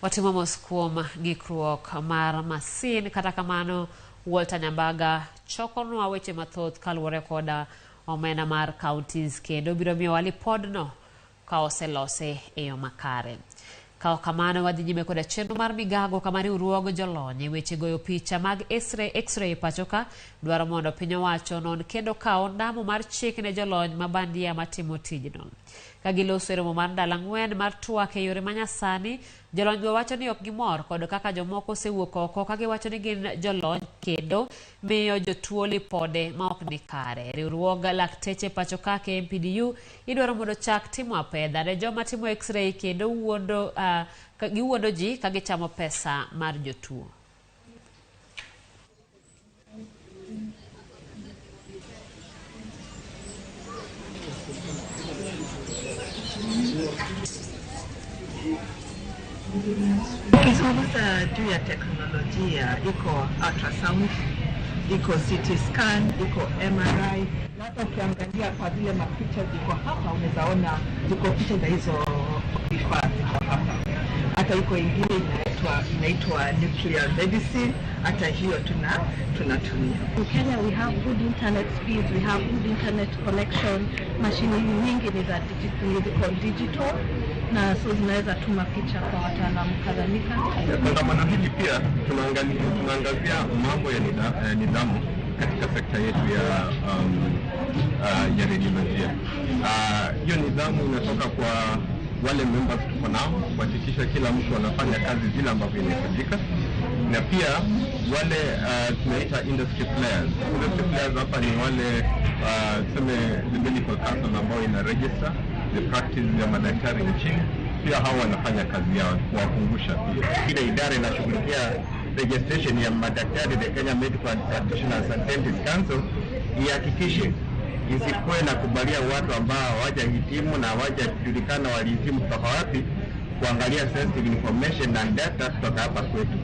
Watimo mos kuom ng'ikruok mar masin. Kata kamano, Walter Nyambaga chokonwa weche mathoth kaluwore koda omenda mar counties kendo biro miyowa lipodno ka oselose e yo makare. Ka ok kamano, wadhi nyime koda chenro mar migago kama riwruog jolony e weche goyo picha mag X-ray pacho ka dwaro mondo piny owacho onon kendo kaw ondamo mar chik ne jolony ma bandia matimo tijno. Ka giloso e romo mar ndalo 4 mar twak e yore manyasani, jolony go wacho ni ok gimor kod kaka jomoko osewuok oko ka giwacho ni gin jolony kendo miyo jotuo lipode ma ok ni kare. Riwruog lakteche pacho ka KMPDU idwaro mondo chak timo apedha ne joma timo X-ray kendo wuondo, giwuondo ji ka gichamo pesa mar jotuo. Ukizungumza juu ya teknolojia, iko ultrasound, iko CT scan, iko MRI, na hata ukiangalia kwa zile mapicha ziko hapa, unaweza ona ziko picha za hizo vifaa ziko hapa. Hata iko ingine inaitwa nuclear medicine, hata hiyo tunatumia. In Kenya we have good internet speeds, we have good internet connection. Mashini nyingi ni za ziko digital na so zinaweza tuma picha kwa wataalamu kadhalika. Kongamano hili pia tunaangazia mambo ya nidhamu katika sekta yetu ya radiolojia. Hiyo nidhamu inatoka kwa wale members tuko nao kuhakikisha kila mtu anafanya kazi zile ambavyo inahitajika, na pia wale tunaita industry players. Industry players hapa ni wale tuseme the medical council ambao ina register the practice ya madaktari nchini, pia hao wanafanya kazi yao kuwakumbusha pia. Ile idara inashughulikia registration ya madaktari, the Kenya Medical Practitioners and Dentists Council, ihakikishe isikuwe na kubalia watu ambao hawajahitimu na hawajajulikana walihitimu kutoka wapi, kuangalia sensitive information na data kutoka hapa kwetu.